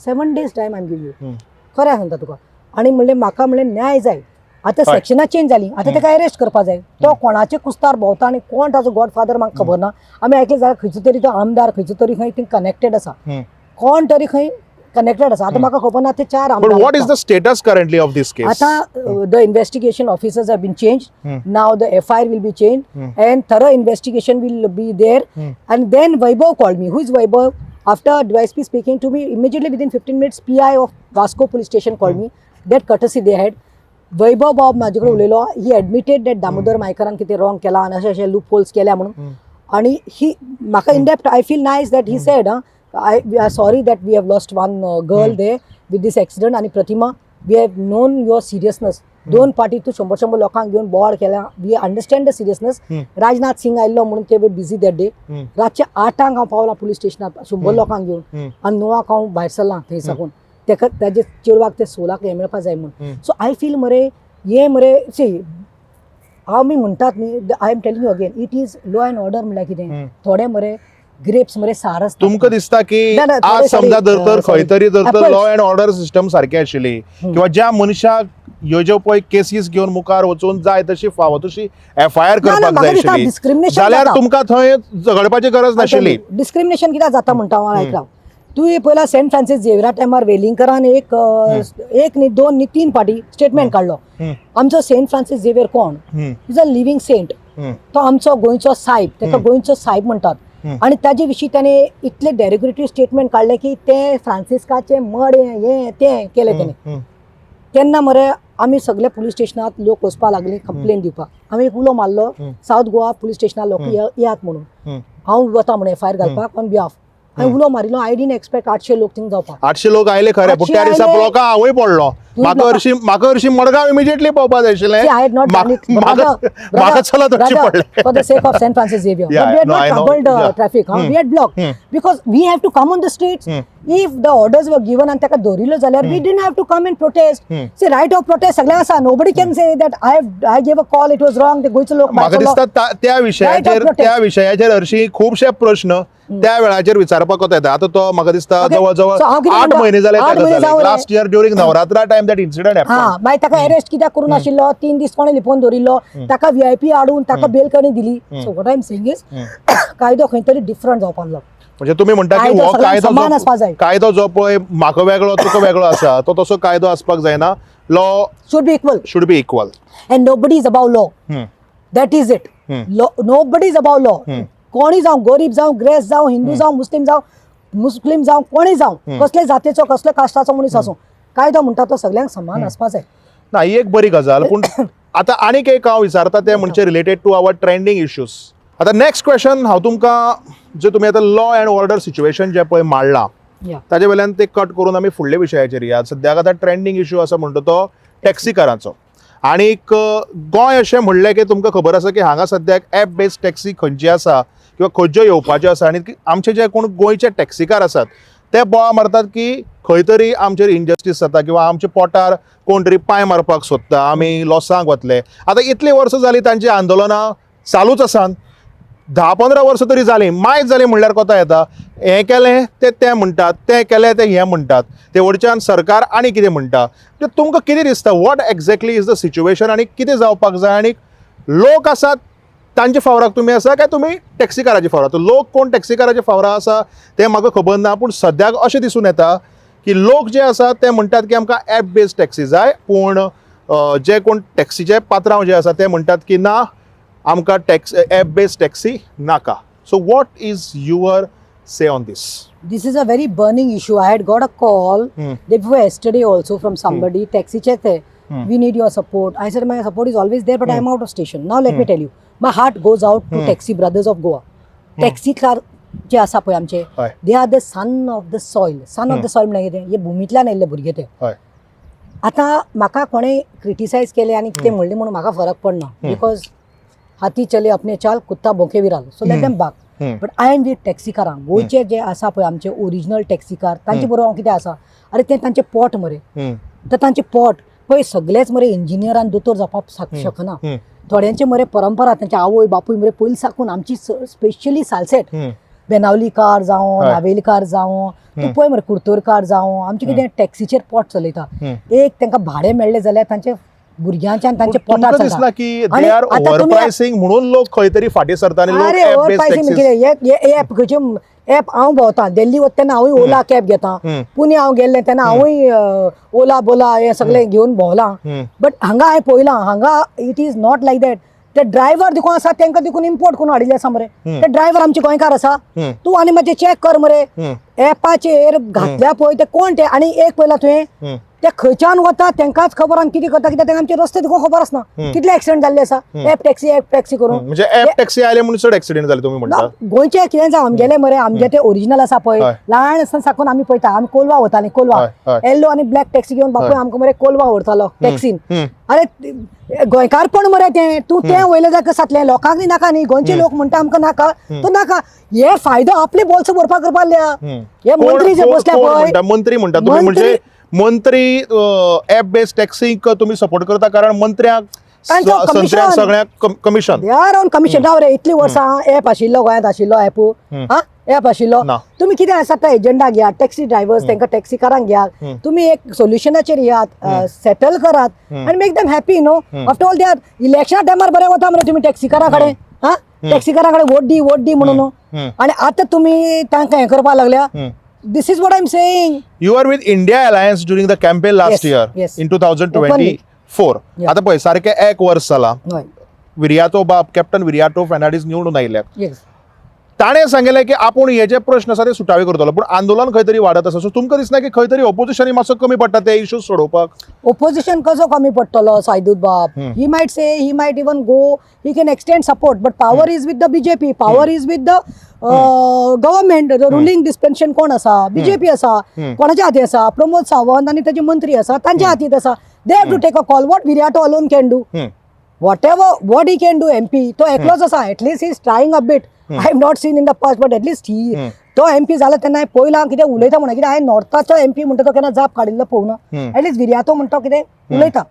7 days time I give you. खरें सांगता तुका. आनी म्हणलें, म्हाका म्हणलें न्याय जाय. आतां सेक्शनां चेंज जाली, आतां ताका अरेस्ट करपा जाय. तो कोणाचे कुस्तार भोंवता आनी कोण ताचो गॉडफादर म्हाका खबर ना. आमी आयकलें जाल्यार खंयचो तरी तो आमदार खंयचो तरी खंय थिंग कनेक्टेड आसा, कोण तरी खंय कनेक्टेड आसा. आतां म्हाका खबर ना ते चार But आमदार. What is the status currently of this case? आतां the investigation officers have been change. Now the FIR will be change and thorough investigation will be there. And then Vaibhav called me. Who is Vaibhav? After DySP speaking to me, immediately within 15 minutes, PI of Vasco police station called me. That courtesy they had. वैभव बाब म्हाजे कडेन उलयलो. He admitted that Damodar मायकरान कितें wrong केलां आनी अशें अशें loop holes केल्या म्हणून. आणि ही म्हाका in depth, I feel nice that he said, I we are sorry that we have lost one girl there with this accident. आणि प्रतिमा, we have known your seriousness. दोन पाटी तूं शंबर शंबर लोकांक घेवन बोवाळ केला. We understand the seriousness. Rajnath Singh आयिल्लो म्हणून ते बिजी that day. रातच्या 8 हांव पावलां पुलीस स्टेशनार 100 लोकांक घेवन आनी 9 हांव भायर सरलां थंय साकून, तेका ताजे चेडवाक ते सोलाक हें मेळपा जाय म्हणून. सो I feel मरे, हे मरे, सी, आमी म्हणटात न्ही, I am telling you again, it is law and order म्हणल्यार कितें, थोडे मरे ग्रेप्स मरे सार आसता. तुमकां दिसता की ना, ना, आज थोडे समजा sorry, जर तर sorry. खंय तरी जर तर Apples. Law and order system सारकी आशिल्ली किंवा ज्या मनशाक ह्यो ज्यो पळय केसीस घेवन मुखार वचून जाय तशी फावो तशी एफआयआर ना, ना, करपाक म्हाका जाय दिसता आशिल्ली discrimination जाल्यार जाता. तुमकां थंय झगडपाची गरज नाशिल्ली. डिस्क्रिमिनेशन कित्याक जाता म्हणटा हांव, आयकला. तुवें पयला सेंट फ्रांसीस झेवियरा टायमार वेलिंगकरान एक एक न्ही, दोन न्ही, तीन पाटी स्टेटमेंट काडलो. आमचो सेंट फ्रांसीस झेवियर कोण? Is a living saint. तो आमचो गोंयचो सायब, ताका गोंयचो सायब म्हणटात. आनी ताजे विशीं ताणें इतले डेरोगेटरी स्टेटमेंट काडलें की ते फ्रांसिस्काचें मडें हें तें केलें तेणें. तेन्ना मरे आमी सगळे पुलीस स्टेशनात लोक वचपाक लागली कंप्लेन दिवपाक. आमी एक उलो मारलो, सावथ गोवा पुलीस स्टेशनार लोक येयात म्हणून, हांव वता म्हणून एफआयआर घालपाक ऑन बिहाफ. हांवें उलो मारिल्लो. I didn't expect 800 लोक थिंग जावपाक. 800 लोक आयले खरे, पूण 800 त्या दिसा आयले. ब्लॉका हांवूय पडलो. म्हाका हरशी, म्हाका हरशी मडगांव इमिजिएटली पावपा जाय आशिल्लें. See, I had not done it. Brother, म्हाका चलत हरशी brother, पडलें. For the sake of Saint Francis Xavier. Yeah, but we had no, not I know. troubled traffic. Huh? We had blocked. Because we have to come on the streets. If the orders were given and ताका दवरिल्लो जाल्यार we didn't have to come and protest. See, right of protest सगळ्यांक आसा. Nobody can say that I gave a call, it was wrong. ते गोंयचो लोक म्हाका भायचो लोक. दिसता त्या विशयाचेर Right of protest. त्या विशयाचेर हरशी खुबशे प्रश्न त्या वेळाचेर विचारपाक येता. आतां तो म्हाका दिसता जवळ जवळ So हांव कितें 8 म्हणटा? म्हयने जाले. 8 म्हयने जावं रे. Last year during Navratra time that incident. हा, मागीर ताका अरेस्ट कित्याक करूं नाशिल्लो? 3 दीस कोणें लिपोवन दवरिल्लो? ताका व्हीआयपी हाडून ताका बेल कणी दिली. So what I am saying is, कायदो खंय तरी डिफरंट जावपाक लागलो. म्हणजे तुम्ही म्हणटा की कायदो हो सगळ्यांक कायदो समान जो आसपा जाय. कायदो जो पळय म्हाका वेगळो तुका वेगळो आसा, तो तसो कायदो आसपाक जायना. Law should be equal. Should be equal. And nobody is above law. That is it. Law, nobody is above law. कोणी जावं, गरीब जावं, ग्रेस जावं, हिंदू जावं, मुस्लीम जावं, मुस्लीम जावं, कोणी जावं, कसले जातीचो, कसले कास्टाचो मनीस आसूं, कायदो म्हणटा तो सगळ्यांक समान आसपा जाय. ना, ही एक बरी गजाल. पूण आतां आनीक एक हांव विचारता तें म्हणजे related to our trending issues. आतां नेक्स्ट क्वेश्चन हांव तुमकां, जे तुमी आतां लॉ अँड ऑर्डर सिच्युएशन जें पळय मांडलां ताजे वयल्यान ते कट करून आमी फुडल्या विशयाचेर या. सद्याक आतां ट्रेंडींग इशू आसा म्हणटा तो टॅक्सीकारांचो. आनीक गोंय अशें म्हणलें की तुमकां खबर आसा की हांगा सद्याक एप बेस्ड टॅक्सी खंयची आसा किंवा खंयच्यो येवपाच्यो आसा. आनी आमचे जे कोण गोंयचे टॅक्सीकार आसात ते बोवाळ मारतात की खंय तरी आमचेर इनजस्टीस जाता किंवा आमच्या पोटार कोण तरी पांय मारपाक सोदता, आमी लॉसांक वतले. आतां इतलीं वर्सां जालीं तांची आंदोलनां चालूच आसात, 10-15 वर्सां तरी जालीं. मायज जालीं म्हणल्यार कोता येता. हें केलें ते तें म्हणटात, तें केलें ते हें म्हणटात, ते वटच्यान सरकार आनी कितें म्हणटा. ते तुमकां कितें दिसता, what exactly is the situation आनी कितें जावपाक जाय? आनी लोक आसात तांच्या फावराक तुमी आसा काय तुमी टॅक्सीकाराच्या फावराक? लोक कोण टॅक्सीकाराच्या फावरा आसा तें म्हाका खबर ना, पूण सद्याक अशें दिसून येता की लोक जे आसात ते म्हणटात की आमकां एप बेस्ड टॅक्सी जाय, पूण जे कोण टॅक्सीचे पात्रांव जे आसा ते म्हणटात की ना, आमकां एप बेस्ड टॅक्सी नाका. So what is your say on this? This is a very burning issue. I had got a call day before yesterday also from somebody, taxi ते. We need your support. I said my support is always there, but I am out of station. Now let me tell you, my heart goes out to taxi brothers of Goa. Taxi car जे आसा पळय आमचे, they are the son of the soil. Son of the soil म्हणल्यार कितें? हे भुमींतल्यान आयिल्ले भुरगे ते. आतां म्हाका कोणें क्रिटिसायज केलें आनी कितें म्हणलें म्हणून म्हाका फरक पडना, because हाथी चले अपने चाल, कुत्ता भोंके Viral. So let them bark, but I am with टॅक्सीकारांक. गोंयचे जे आसा पळय आमचे ओरिजिनल टॅक्सीकार, तांचे बरोबर हांव कितें आसा, अरे तें तांचें पोट मरे. तर तांचें पोट पळय, सगळेच मरे इंजिनियर आनी दोतोर जावपाक शकना. थोड्यांचे मरे परंपरा, तांचे आवय बापूय मरे पयलीं साकून, आमची स्पेशली सालसेट, बेनावलीकार जावं, नावेलीकार जावं, तूं पळय मरे कुर्तोरकार जावं, आमचे कितें टॅक्सीचेर पोट चलयता. एक तांकां भाडें मेळ्ळें जाल्यार तांचें भुरग्यांच्या आनी तांच्या पोटार तुमकां चलता. दिसना की आणि they are आता ओव्हर तुमी- प्रायसिंग म्हणून लोक खंय तरी फाटीं सरता आनी लोक अरे app over based pricing taxis कितें हे एप खंयचे एप हांव भोंवता दिल्ली वता तेन्ना हांवूय ओला कॅब घेता, पुणे हांव गेल्लें तेन्ना हांवूय ओला बोला हे सगळें घेवन भोंवलां. बट हांगा हांवें पळयलां, हांगा it is not like that. ते ड्रायव्हर देखून आसा तांकां देखून इम्पोर्ट करून हाडिल्ले आसा मरे. ते ड्रायव्हर आमचे गोंयकार आसा. तूं आनी मातशें चॅक कर मरे एपाचेर घातल्या पळय ते कोण ते. आनी एक पळयला तुवें, ते खंयच्यान वता तांकांच खबर आनी कितें करता, कित्याक तांकां आमचे रस्ते देखून खबर आसना कितले एक्सिडंट जाल्ले आसा एप टॅक्सी एप टॅक्सी करून. म्हणजे ऍप टॅक्सी आयले म्हणून चड एक्सिडेंट जाले तुमी म्हणटा? गोंयचे कितें जावं, आमगेले मरे, आमगे ते ओरिजिनल आसा पळय. ल्हान आसतना साकून आमी पळयता. आमी कोलवा वतालीं, कोलवा येल्लो आनी ब्लॅक टॅक्सी घेवन बापूय आमकां मरे कोलवा व्हरतालो टॅक्सीन. अरे गोंयकारपण मरे तें. तूं तें वयलें जाल्यार कशें जातलें? लोकांक न्ही नाका न्ही, गोंयचे लोक म्हणटा आमकां नाका, तो नाका. हे फायदो आपले बोल्स भरपाक करपाक लागल्या हे मंत्री जे बसल्या पळय. मंत्री म्हणटा तुम्ही, म्हणजे मंत्री ऍप बेस्ड टॅक्सीक तुम्ही सपोर्ट करता कारण मंत्र्यांक तांचो संत्र्यांक commission. सगळ्यांक commission. They are on commission. राव रे, इतली वर्सां एप आशिल्लो गोंयांत, आशिल्लो एप, हा एप आशिल्लो. ना. तुमी कितें आसा तो एजंडा घेयात, टॅक्सी ड्रायव्हर्स तांकां टॅक्सीकारांक घेयात, तुमी एक सोल्युशनाचेर येयात, सेटल करात आनी make them happy न्हू. आफ्टर ऑल they are इलेक्शना टायमार बरें वता मरे तुमी टॅक्सीकारां कडेन, हा टॅक्सीकारां कडेन वोट दी वोट दी म्हणून न्हू. आनी आतां तुमी तांकां हें करपाक लागल्या. This is what I am saying. You are with India Alliance during the campaign last Yes, year yes. In 2024. Yeah. आता पळय सारकें एक वर्स जाला हय. विरियातो बाब कॅप्टन विरियातो फेर्नांडीस निवडून आयिल्ल्याक. ताणें सांगिल्लें की आपूण हे जे प्रश्न आसा ते सुटावे करतलो, पूण आंदोलन खंय तरी वाडत आसा. सो तुमकां दिसना की खंय तरी ओपोजिशनूय मातसो कमी पडटा ते इश्यूज सोडोवपाक? ओपोजिशन कसो कमी पडटलो सायदूत बाब? He might say, he might even go, he can extend support, but power is with the BJP, power is with the government. Ruling dispensation कोण आसा? बीजेपी आसा. कोणाच्या हाती आसा? प्रमोद सावंत आनी ताचे मंत्री आसा तांच्या हातीत आसा. They have to take a call. What Viriato alone can do? Whatever what he can do, MP तो एकलोच आसा. At least he is trying a bit. I have not seen in the past, but at least he तो MP जाला तेन्ना हांवें पळयलां कितें उलयता म्हणून. कित्याक हांवें नॉर्थाचो एमपी म्हणटा तो केन्ना जाप काडिल्लो पळोवना. एटलिस्ट विरियातो म्हणटा कितें उलयता.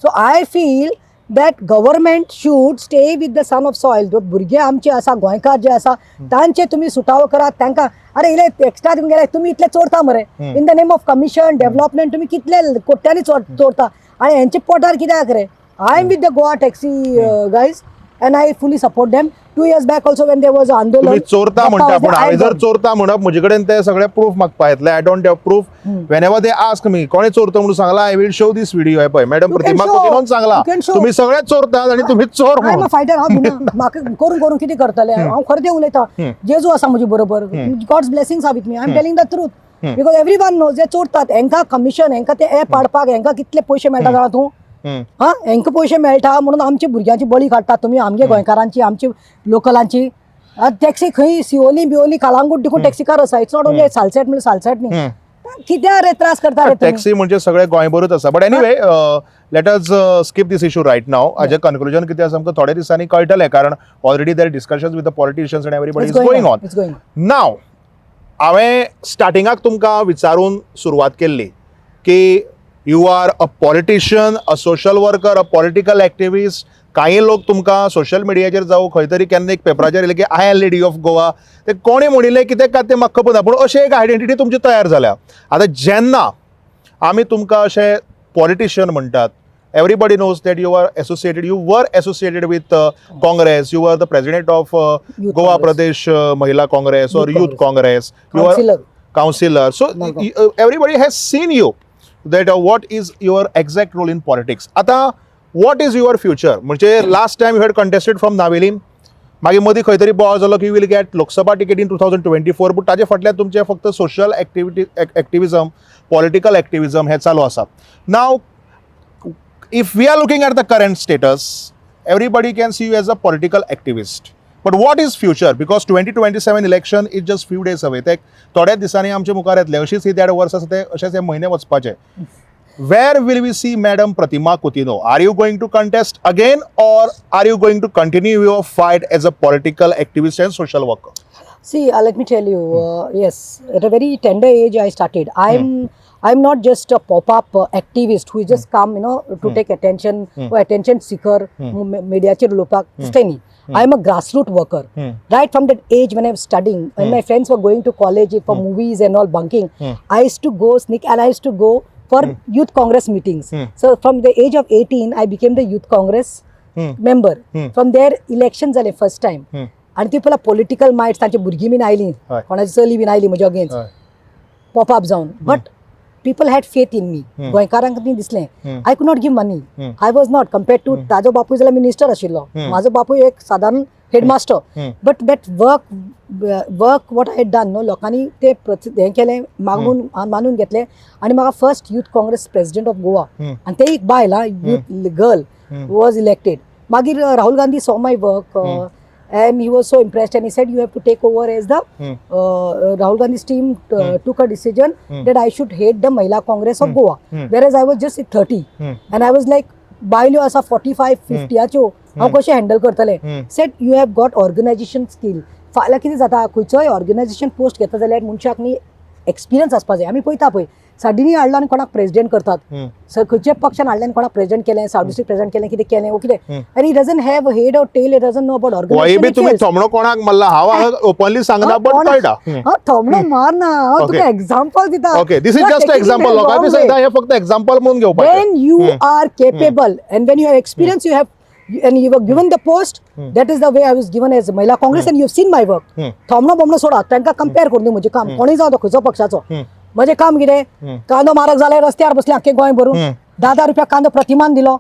So I feel that government should stay with the son of soil. भुरगे आमचे आसा, गोंयकार जे आसा तांचे तुमी सुटावो करात तांकां. अरे इले एक्स्ट्रा दिवन गेले तुमी, इतले चोरता मरे. In the name of commission development तुमी कितले कोट्यांनी चोरता आनी हेंचे पोटार कित्याक रे? I am with the Goa taxi guys and I fully support them. 2 years back also when there was आंदोलन. तुम्ही चोरता म्हणटा, पूण हांवें जर चोरता म्हणप म्हजे कडेन ते सगळे प्रूफ मागपा येतले. I don't have proof. Whenever they ask me कोणे चोरता म्हणून सांगला, I will show this video. हे पळय madam You can Pratima show. कुतिन्होन सांगला You can show. तुम्ही सगळे चोरतात आणि तुम्ही चोर I am म्हणून. अ फायटर. हांव भिना. म्हाका करून करून कितें करतले? हांव खरें तें उलयता. जेजू आसा म्हजे बरोबर. God's blessings are with me. I am telling the truth because everyone knows जे चोरतात हेंकां कमिशन, हेंकां ते एप हाडपाक हेंकां कितले पयशे मेळटा जाणा तूं? हा हेंकां पयशे मेळटा म्हणून आमच्या भुरग्यांची बळी काडटात तुमी, आमगे गोंयकारांची, आमची लोकलांची. टॅक्सी खंय सिओली बिओली कालांगूट देखून टॅक्सीकार आसा. It's not only Salcete म्हणल्यार सालसेट न्ही. कित्याक रे त्रास करता रे तुमी? टॅक्सी म्हणजे सगळे गोंयभरूच आसा. But anyway, let us skip this issue right now. हाजें कन्क्लुजन कितें आसा आमकां थोड्या दिसांनी कळटलें, कारण already there discussions with the politicians and everybody is going on. It's going. नाव हांवें स्टार्टिंगाक तुमकां विचारून सुरवात केल्ली की you are a politician, a social worker, a political activist. कांय लोक तुमकां सोशल मिडियाचेर जावं खंय तरी केन्ना एक पेपराचेर येयले की I am lady of Goa, ते कोणें म्हणिल्लें कितें काय तें म्हाका खबर ना, पूण अशें एक आयडेंटिटी तुमची तयार जाल्या. आतां जेन्ना आमी तुमकां अशें पॉलिटिशियन म्हणटात, everybody knows that you are associated, you were associated with Congress, you are the president of Youth Goa Congress. Pradesh Mahila Congress or Youth Youth Congress, you are Councillor. Councillor. So Malgaon. Everybody has seen you that what is your exact role in politics. आता what is your future? म्हणजे last time you had contested from Navelim, मागीर मदीं खंय तरी बोवाळ जालो की will get Lok Sabha ticket in 2024, पूण ताजे फाटल्यान तुमचें फक्त social activity, activism, political activism हें चालू आसा. Now if we are looking at the current status, everybody can see you as a political activist. But what is future? Because 2027 election is just few days away. ते थोड्याच दिसांनी आमच्या मुखार येतले. अशीच ही देड वर्स आसा ते अशेच हे म्हयने वचपाचे. Where will we see Madam Pratima Coutinho? Are you going to contest again or are you going to continue your fight as a political activist and social worker? See, let me tell you. Yes, at a very tender age, I started. I'm not just a pop-up activist who just come to take attention or attention seeker, मीडियाचेर उलोवपाक तसलें न्ही. I am a grassroots worker. Right from that age when I was studying, when my friends were going to college for movies and all bunking, I used to go sneak and I used to go for Youth Congress meetings. So from the age of 18 I became the Youth Congress member. From there election जालें first time आनी ती पयला political mites, तांची भुरगीं बीन आयलीं, कोणाची चली बीन आयली म्हज्या अगेन्स्ट पॉपअप जावन, but people had faith in me. गोंयकारांक ती दिसलें. I could not give money. I was not compared to ताजो बापूय जाल्यार मिनिस्टर आशिल्लो, म्हाजो बापूय एक सादारण headmaster, but that work what I done न्हू, लोकांनी ते हें केलें, मागून मानून घेतलें आनी म्हाका first Youth Congress president of Goa आनी ते एक बायल, हा, youth girl was elected. मागीर Rahul Gandhi saw my work and he was so impressed and he said, "You have to take over as the Rahul Gandhi's team took a decision that I should head the Mahila Congress of Goa, whereas I was just 30 and I was like, बायल्यो आसा 45 50आच्यो, हांव कशें handle करतलें? Said, "You have got organization skill." फाल्यां कितें जाता, खंयचोय organisation post घेता जाल्यार मनशाक न्ही एक्सपिरियन्स आसपा जाय. आमी पळयता पळय, साडिनी हाडलो आनी कोणाक प्रेजिडेंट करतात, खंयच्या पक्षान हाडलें आनी कोणाक प्रेजिडेंट केलें, सावथ डिस्ट्रिक्ट प्रेजिडेंट केलें, कितें केलें वो कितें, आनी he doesn't have head or tail, he doesn't know about होय बी तुमी ऑर्गनायझेशन. थोमणो कोणाक मारला हांव हांगा ओपनली सांगना, बट कळटा. हांव थोमणो मारना, हांव तुका एग्जाम्पल दिता. Okay, this is just example. लोकांक बी सांगता, हें फक्त एक्झाम्पल म्हणून घेवपाचें. When you are capable and when you have experience, you have and you were given the post, that is the way I was given as Mahila Congress and you have seen my work. थोमणो बोमणो सोडा, तांकां compare करून दी म्हजें काम. कोणूय जावं, तो खंयचो पक्षाचो, म्हजें काम कितें? कांदो म्हारग जाले, रस्त्यार बसले आख्खे गोंय भरून. 10-10 रुपया कांदो प्रतिमान दिलो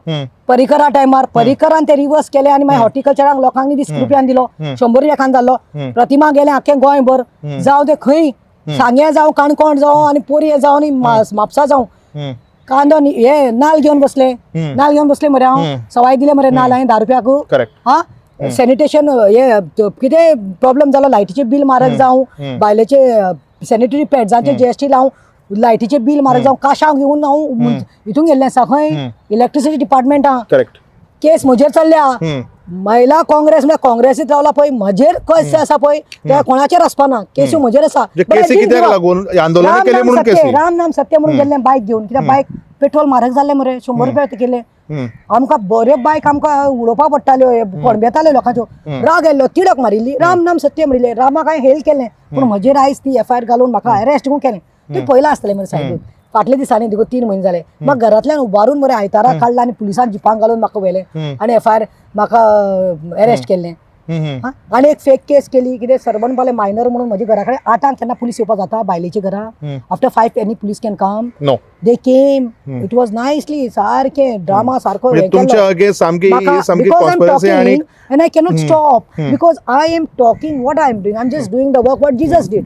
परिकरा टायमार. परिकरान ते रिवर्स केले आनी मागीर हॉर्टिकल्चराक लोकांनी 20 रुपयान दिलो, 100 रुपया कांदो जाल्लो. प्रतिमा गेले आख्खे गोंय भर, जावं ते खंय, सांग्या जावं, काणकोण जावं आनी पोरये जावं आनी म्हापसा जावं, कांदो न्ही, हे नाल घेवन बसले, नाल घेवन बसले मरे हांव. सवाय दिले मरे नाल हांवें 10 रुपयाक. करेक्ट. हा, सॅनिटेशन हे कितें प्रॉब्लम जालो, लायटीचें बील म्हारग जावं, बायलेचे सॅनिटरी पॅड्सांचे जीएसटी लावं, लायटीचें बील म्हारग जावं, काशांव घेवन हांव हितून गेल्लें आसा खंय, इलेक्ट्रिसिटी डिपार्टमेंटां. करेक्ट. केस म्हजेर चल्ल्या. महिला काँग्रेस म्हळ्यार काँग्रेसीत रावला पळय, म्हजेर केस आसा पळय, ते कोणाचेर आसपाना, केसी म्हजेर आसा. म्हणजे But I केसी didn't कित्याक give up. लागून? आंदोलनां राम केली नाम म्हणून सत्य, केसी? राम नाम सत्य म्हणून गेल्लें बायक घेवन, कित्याक बायक पेट्रोल म्हारग जाल्लें मरे, 100 रुपया केले. आमकां बऱ्यो बायक आमकां उडोवपाक पडटाल्यो, कोणबेताल्यो लोकांच्यो. राग आयलो, तिडक मारिल्ली, राम नाम सत्य म्हणिल्लें, रामाक हांवें हेल केलें, पूण म्हजेर आयज ती एफआयआर घालून म्हाका अरेस्ट केलें. तुवें पयलां आसतलें मरे सायबूत, फाटल्या दिसांनी देखून 3 म्हयने जाले, म्हाका घरांतल्यान उबारून मरे आयतारा काडला आनी पुलिसान जिपान घालून म्हाका व्हेलें आनी एफआयआर म्हाका अरेस्ट केल्लें. हा? आनी एक फेक केस केली, कितें सरवण पाले मायनर म्हणून. म्हज्या घरा कडेन 8आंक केन्ना पुलीस येवपाक जाता बायलेच्या घरा? After 5 any police can come? No. They came, it was nicely सारकें ड्रामा सारको म्हणजे हें केल्लो. तुमच्या अगेन्स्ट सामकी ही सामकी कॉन्स्पिरसी आणि and I cannot stop because I am talking what I am doing. I'm just doing the work what Jesus did.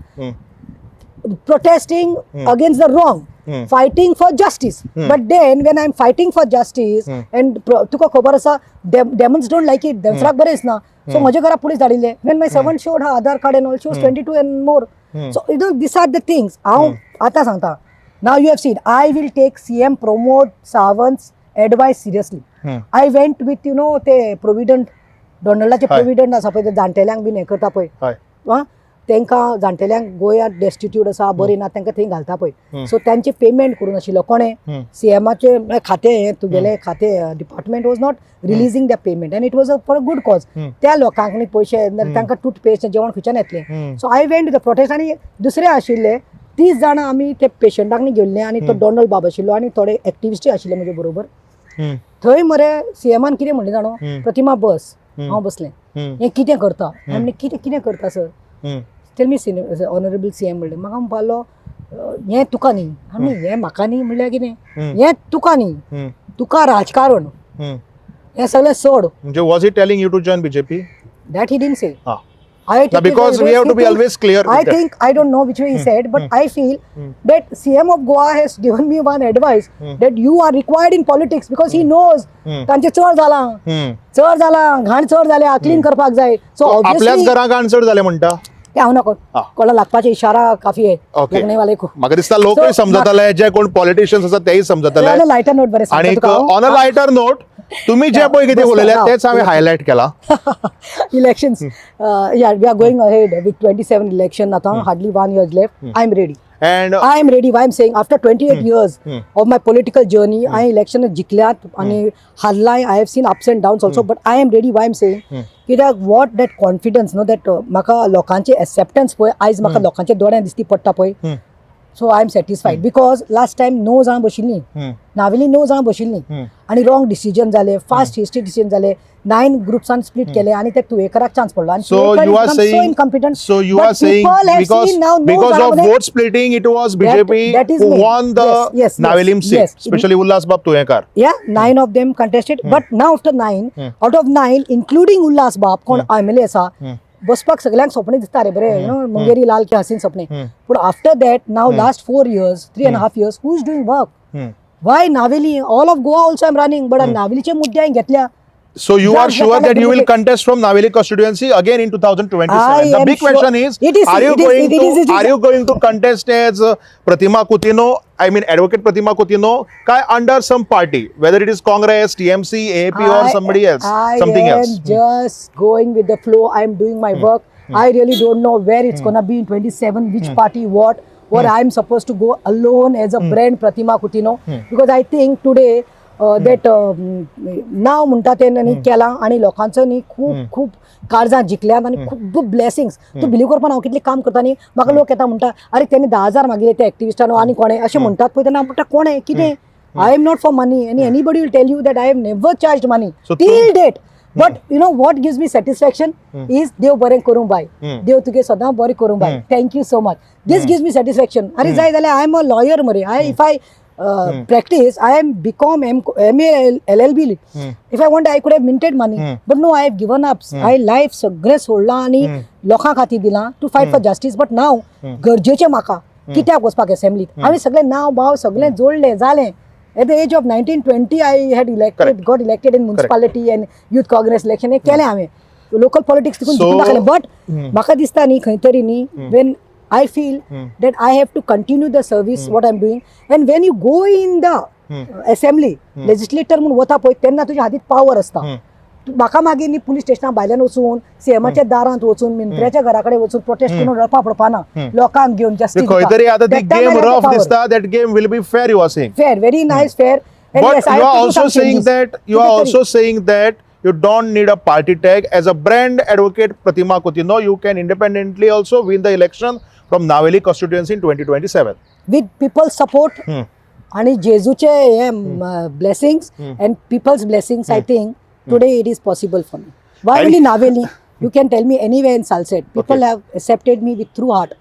Protesting against the wrong, fighting for justice. But then when I'm fighting for justice and तुका खबर आसा, demons don't like it. देमन्साक बरें दिसना. So म्हज्या घरा police धाडिल्ले. When my servant showed her Aadhaar card and all, she was 22 and more. So these are the things. हांव आतां सांगता. Now you have seen, I will take CM Pramod Sawant's advice seriously. I went with ते provident, डोनाल्डाचे provident आसा पळय, ते जाणटेल्यांक बीन हें करता पळय. हय. आं, तांकां जाणटेल्यांक गोंयांत डेस्टिट्यूट आसा, बरें ना, तांकां थंय घालता पळय. सो तांचे पेमेंट करून आशिल्लो कोणें, सीएमाचे खातें हें तुगेलें खातें, department was not releasing the payment and it was a for a good cause. त्या लोकांक न्ही पयशे, तांकां टूथपेस्ट, जेवण खंयच्यान येतलें? So I went the protest आनी दुसरे आशिल्ले 30 जाणां, आमी ते पेशंटाक न्ही घेवल्ले आनी तो डोनल्ड बाब आशिल्लो आनी थोडे एक्टिविस्टूय आशिल्ले म्हजे बरोबर. थंय मरे सीएमान कितें म्हणलें जाणो? प्रतिमा बस. हांव बसलें. हें कितें करता? हांवें म्हणलें, कितें कितें करता sir? Tell me, honourable CM म्हणलें. म्हाका म्हणपालो, हें तुका न्ही. हांवें म्हणलें, हें म्हाका न्ही म्हणल्यार कितें? हें तुका न्ही, तुका राजकारण हें सगळें सोड. म्हणजे was he telling you to join BJP? That he didn't say. हा. I take it because very we have to be he always clear I with that. think I don't know which way he said, but I feel that CM of Goa has given me one advice that you are required in politics because he knows तांचे चड जाला, चड जाला, घाण चड जाल्या, clean करपाक जाय. सो आपल्याच घरा घाण चड जाले म्हणटा. ते हांव नको कोणा लागपाचे इशारा काफी आहे लगने वाले को. म्हाका दिसता लोकय So, समजतले, जे कोण पॉलिटिशियन्स आसा तेय समजतले. लायटर नोट बरें आणि सांगता तुका हांव. ऑन अ लायटर नोट, तुम्ही जे पळय कितें बस, उलयले राव. तेच हांवें हायलायट केला. Elections, yeah, we are going ahead with 27 election आता. Hardly one years left. I am ready. And I am ready. Why I'm saying, after 28 years of my political journey, I election जिखल्यात आणि हारलाय. I have seen ups and downs also, but I am ready. Why I'm saying, कित्याक what that confidence, no, that म्हाका लोकांचे acceptance पळय, आयज म्हाका लोकांच्या दोळ्यान दिसती पडटा पळय. So I am satisfied because last time णव जाणां बशिल्लीं, नावेली णव जाणां बशिल्लीं आनी रॉंग डिसिजन जाले, फास्ट हेस्टी डिसिजन जाले, नायन ग्रुप्सान स्प्लीट केले आनी ते तुयेकराक चान्स पडलो आनी So you are so saying, incompetent. So you are saying because of vote splitting, it was BJP that is who me. won the Yes, Navelim seat, especially Ullas Bab Tuyenkar. Yeah, nine of them contested. But now after nine, out of nine, including Ullas Bab, कोण M L A आसा, बसपाक सगळ्यांक सपने दिसता रे बरे, you know, Mungeri Lal K हसीन सपने. पूण after that, now last 4 years, 3.5 years, who is doing work? Why Navelim? All of Goa also am running, but नावेलीचे मुद्दे हांवें घेतल्या. So you are Drugs sure that you will that contest from Naveli constituency again in 2027? I The am big sure. question is, It is- are you it is- going it to is- it is- are you going to contest as Pratima Coutinho? I mean, Advocate Pratima Coutinho, काय under some party, whether it is Congress, TMC, AAP, or somebody else, I something am else. Just going with the flow. I am doing my work. I really don't know where it's gonna be in 27, which party, what, or I'm supposed to go alone as a brand Pratima Coutinho. Because I think today that नांव म्हणटा तें न्ही केलां आनी लोकांचो न्ही खूब खूब काळजां जिखल्यात आनी खूब ब्लेसिंग्स. तूं बिलीव करपा ना, हांव कितलें काम करता न्ही, म्हाका लोक येता म्हणटा, अरे तेणी 10,000 मागिल्ले त्या एक्टिविस्टान आनी कोणें अशें म्हणटात पळय, तेन्ना हांव म्हणटा कोणें कितें. I am not for money आनी anybody will tell you that I have never charge money So till date. But you know what gives me satisfaction is देव बरें करूं बाय, देव तुगे सदां बरें करूं बाय, thank you so much, this gives me satisfaction. अरे जाय जाल्यार I am a lawyer मरे, I if I practice, I am BCom, M MA, LLB. If I want, I could have minted money, but no, I have given up. I life सगळें सोडलां आनी लोकां खातीर दिलां to fight for justice. But now गरजेचें म्हाका कित्याक वचपाक असेंब्लीत. हांवें सगळें नांव भाव सगळें जोडलें जालें. At the age of 19, 20, I had elected, got elected in municipality and youth Congress election. हें केलें हांवें, लोकल पॉलिटिक्स तिकून जिखून दाखयलें. बट म्हाका दिसता न्ही खंय तरी न्ही, when I feel that I have to continue the service what I am doing, and when you go in the assembly, legislator म्हूण वता पळय, तेन्ना तुज्या हातीत पावर आसता. म्हाका मागीर न्ही पुलीस स्टेशना भायल्यान वचून, सीएमाच्या दारांत वचून, मंत्र्याच्या घरा कडेन वचून प्रोटेस्ट करून रडपा पडपा ना, लोकांक घेवन जस्टीस. खंय तरी आतां ती गेम रफ दिसता, that game will be fair, you are saying. Fair, very nice, fair. But you are also saying that you are also saying that you don't need a party tag as a brand Advocate Pratima Coutinho. You can independently also win the election from Naveli constituency in 2027. With people support आणि जेजूचे हे blessings and people's blessings, I think today it is possible for me. Why only Navelim? You can tell me anywhere in Salcete, people have accepted me with true heart.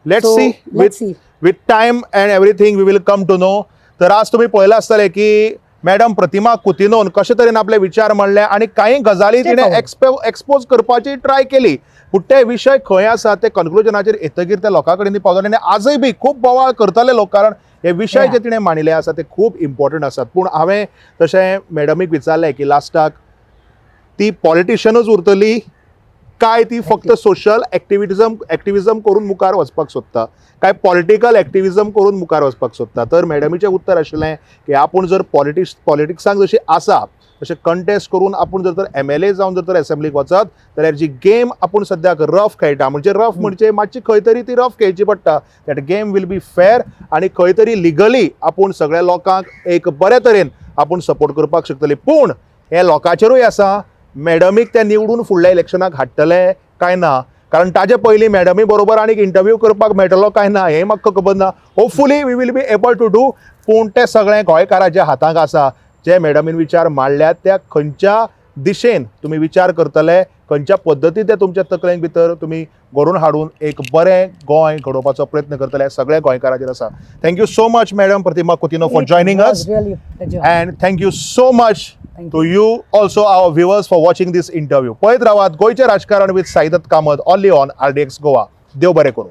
Let's So, see. Let's with, see. With time and everything we will come to know. तर आज तुम्ही पळयलां आसतलें की madam प्रतिमा कुतिनोन कशे तरेन आपले विचार मांडले आनी कांय गजाली तिणें Straightforward. Expose करपाची ट्राय केली, पूण ते विशय खंय आसा ते कन्क्लुजनाचेर येतगीर ते लोकां कडेन पावतले. आनी आजय बी खूब बोवाळ करतले लोक, कारण हे विशय जे तिणें मांडिल्ले आसा ते खूब इम्पॉर्टंट आसात. पूण हांवें तशें मॅडमीक विचारलें की लास्टाक ती पॉलिटिशियनूच उरतली काय ती फक्त सोशल एक्टिविजम करून मुखार वचपाक सोदता, काय पॉलिटिकल एक्टिविजम करून मुखार वचपाक सोदता. तर मॅडमीचें उत्तर आशिल्लें की आपूण जर पॉलिटिक्सांक जशी आसा तशें कंटेस्ट करून आपूण जर तर एमएलए जावन जर तर एसेंब्लीक वचत जाल्यार जी गेम आपूण सद्याक रफ खेळटा, म्हणजे रफ म्हणजे मातशी खंय तरी ती रफ खेळची पडटा, that game will be fair आनी खंय तरी लिगली आपूण सगळ्या लोकांक एक बरे तरेन आपूण सपोर्ट करपाक शकतली. पूण हें लोकांचेरूय आसा, मॅडमीक ते निवडून फुडल्या इलेक्शनाक हाडटले काय ना, कारण ताजे पयलीं मॅडमी बरोबर आनीक इंटरव्यू करपाक मेळटलो काय ना हें म्हाका खबर ना. Hopefully we will be able to do. पूण तें सगळें गोंयकाराच्या हातांक आसा. जे मॅडमीन विचार मांडल्यात त्या खंयच्या दिशेन तुमी विचार करतले, खंयच्या पद्दतीन ते तुमच्या तकलेन भितर तुमी घडोवन हाडून एक बरें गोंय घडोवपाचो प्रयत्न करतले, सगळ्या गोंयकाराचेर आसा. Thank you so much, Madam Pratima Coutinho, for joining us. Really pleasure. And thank you so much Thank to you also, our viewers, for watching this interview. पळयत रावात गोंयचें राजकारण with Saidatt Kamat, only on RDX Goa. देव बरें करूं.